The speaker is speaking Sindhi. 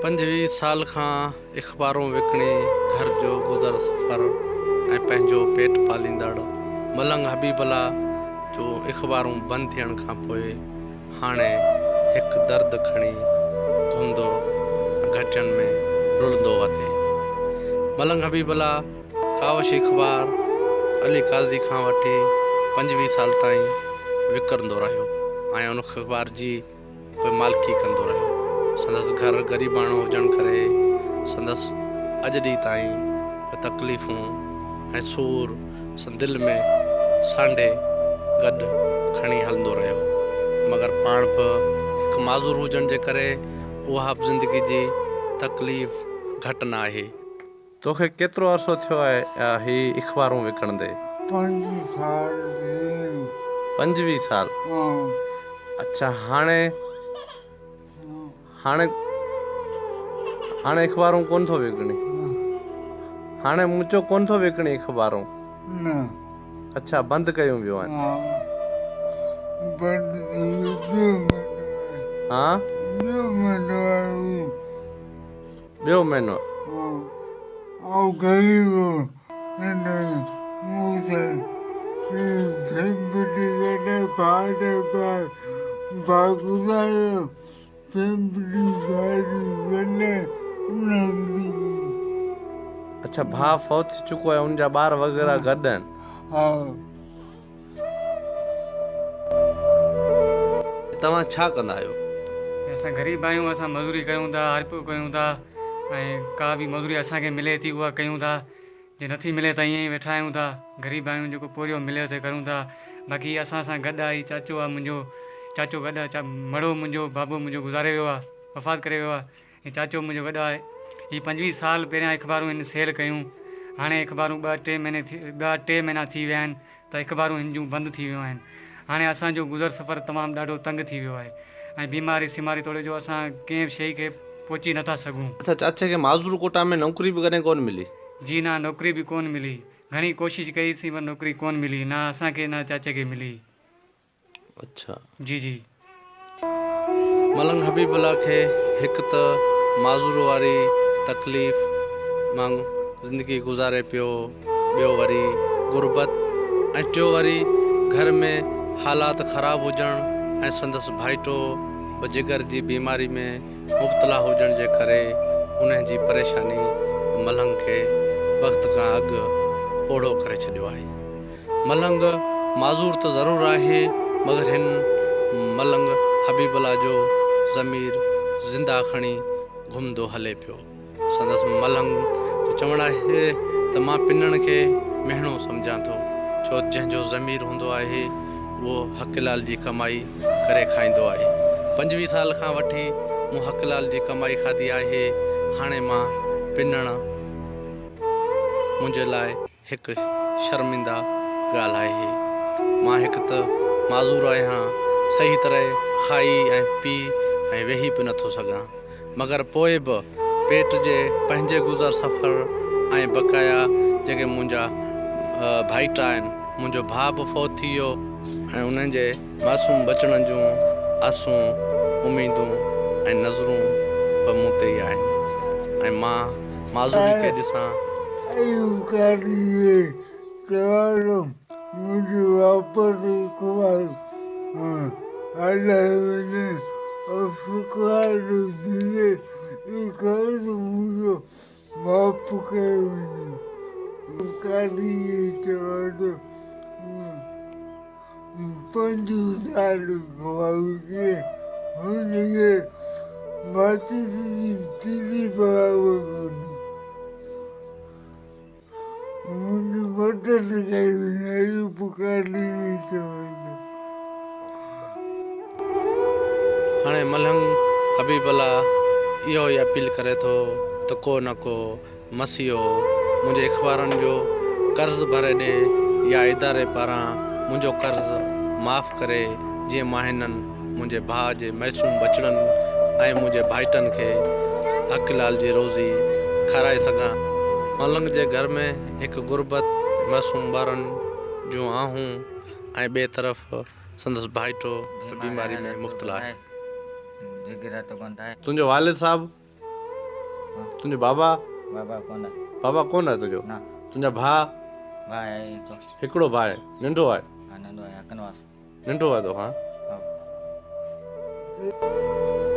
25 سال کان اخبارون وڪڻي گهر جو گذر سفر ۽ پنهنجو پيٽ پاليندڙ ملنگ حبيب الله جون اخبارون بند ٿيڻ کان پوء هاڻي هڪ درد کڻي گهمندو گهٽين ۾ رلندو وتي. ملنگ حبيب الله ڪاوش اخبار علي قاضي کان وٺي 25 سال تائين وڪڻندو رهيو ۽ ان اخبار جي به مالڪي ڪندو رهيو. سندس گهر غريباڻو هجڻ ڪري سندس اڄ ڏينهن تائين به تڪليفون ۽ سور سندس دل ۾ سانڍي گڏ کڻي هلندو رهيو. مگر پاڻ به هڪ معذور هجڻ جي ڪري اها به زندگي جي تڪليف گهٽ نه آهي. توکي ڪيترو عرصو ٿيو آهي هي اخبارون وڪڻندي؟ 25 سال ٿي ويا. 25 سال؟ ها. اڇا هاڻي هاڻي هاڻي اخبارون ڪونه ٿو وڪڻي؟ هاڻي مون چيو ڪونه ٿو وڪڻي اخبارون؟ نه. اڇا بند ڪيون ويون آهن. ها بند ٿي ويو ٻيو مهينو آهي. ها؟ ٻيو مهينو آهي. ٻيو مهينو. آئون غريب هن مون سان فيملي گڏ ڀاء نه ڀاء ڀاء گذاريو فيملي ساري گڏ اڇا ڀاء فوت ٿي چڪو آهي ان جا ٻار وغيره گڏ آهن. ها. توهان ڇا ڪندا آهيو؟ اسان غريب آهيون اسان مزوري ڪيون ٿا هارپو ڪيون ٿا ۽ ڪا به مزوري اسان کي ملي ٿي اها ڪيون ٿا جي نٿي ملي ته ائين ئي ويٺا آهيون ٿا غريب آهيون جيڪو پورهيو ملي ته ڪريون ٿا باقي اسان سان گڏ آهي چاچو آهي منهنجو چاچو گڏ آهي مڙهو منهنجو بابو منهنجو گذاري ويو آهي وفات ڪري ويو آهي هي چاچو منهنجو وڏو آهي. هي 25 سال پهريان اخبارون هن سيل ڪيون. هاڻي اخبارون ٻه ٽي مهيني ٿي ٻه ٽي مهينا ٿي ويا آهن ته اخبارون هن جون بند ٿي ويون آهن. هاڻي اسان جو گذر سفر تمام ڏاڍو تنگ ٿي ويو آهي ۽ بيماري سيماري توڙي جو اسان ڪنهن به شيء کي پهچي نه ٿا سگهون. اڇا چاچي کي معذور ڪوٽا ۾ نوڪري به ڪڏهن ڪونه ملي؟ جي نه نوڪري به ڪونه ملي. گهڻي ڪوشش ڪئي سين پر نوڪري ڪونه ملي نه اسان کي نه چاچي کي ملي. اڇا. جي جي. ملنگ حبيب الله کي هڪ ته معذور واري تڪليف مان زندگي گذاري پيو ٻيو وري غربت ۽ ٽيو وري گهر ۾ حالات خراب هجڻ ۽ سندس ڀائيٽو به جگر جي بيماري ۾ مبتلا هجڻ جي ڪري انهن جي پريشاني ملنگ کي وقت کان اڳ پوڙهو ڪري ڇڏيو آهي. ملنگ معذور ته ضرور آهي مگر هن ملنگ حبيب الله جو ضمير زنده کڻي گهمندو هلي پيو. سندس ملنگ جو چوڻ آهي ته مان پنڻ کي مهڻو سمجهان ٿو ڇو جنهن جو ضمير هوندو آهي اهو حق لال جي ڪمائي ڪري کائيندو آهي. 25 سال کان وٺي مون حق لال جي ڪمائي کاڌي آهي هاڻي مان پنڻ منهنجي لاء هڪ شرمنده ڳالهه آهي. مان هڪ ته معذور آهيان، صحيح طرح کائي ۽ پي ۽ ويهي به نٿو سگهان، مگر پوء به پيٽ جي پنهنجي گذر سفر ۽ بقايا جيڪي منهنجا ڀائٽ آهن، منهنجو ڀاء به فوت ٿي ويو، ۽ انهن جي معصوم ٻچڙن جون آسون، اميدون ۽ نظرون به مون تي ئي آهن ۽ مان معذوري کي ڏسان. ايوب قاضي جي سوال منهنجي واپس اخبار هلائي وڃي ۽ شڪايت ضلعي اڪائي منهنجو معاف ڪيو وڃي. ايوب قاضي جي سوال 5 سال اخبار کي هن جي ماچيس جي تيلي برابر ڪونهي. منهنجي مدد ڪئي وڃي ايوب قاضي جي چوندو. هاڻي ملهنگ حبيب الله اهو ئي اپيل ڪري ٿو ته ڪو نه ڪو مسيحو منهنجي اخبارن جو قرض ڀري ڏي يا اداري پاران منهنجو قرض معاف ڪري جيئن مان هنن منهنجي ڀاء جي معصوم ٻچڙن ۽ منهنجي ڀائٽن کي حق لال جي روزي کارائي سگهان. ملنگ جي گهر ۾ هڪ غربت، معصوم ٻارن جون آهون ۽ ٻئي طرف سندس ڀائٽو به بيماري ۾ مبتلا آهي. تنهنجو والد صاحب تنهنجو بابا؟ بابا ڪونه. بابا ڪونه آهي تنهنجو؟ نه. تنهنجا ڀاء؟ ڀاء آهي هڪڙو. هڪڙو ڀاء آهي، ننڍو آهي؟ ها ننڍو آهي، اڪنواس. ننڍو آهي توکان؟ ها.